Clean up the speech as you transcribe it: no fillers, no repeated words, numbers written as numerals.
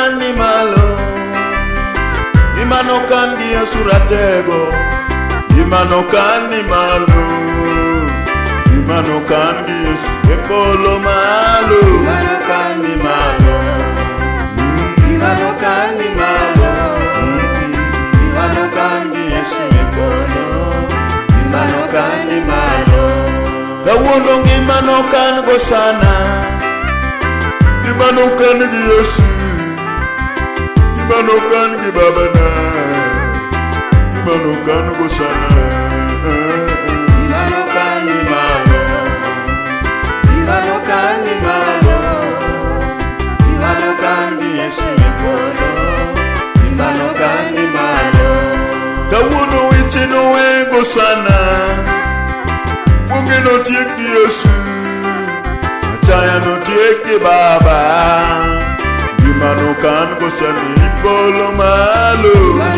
nokan ni malo. Ngima nokan gi Yesu ratego. Ngima nokan ni malo. Ngima nokan gi Yesu e polo malo. Ngima nokan ni malo. Ngima nokan ni malo. Ngima nokan gi Yesu e polo. Ngima nokan ni malo. Kawuono ngima nokan gosana. Ngima nokan gi Yesu. Ngima nokan gi babana. Ngima nokan gosana. Ngima nokan ni malo. Ngima nokan ni malo. Ngima nokan gi Yesu e polo. Ngima nokan ni malo. Kawuono weche nowe gosana. Kuonge notiek gi Yesu. Achaya notiek gi baba. Ngima nokan gosani polo malo. Ngima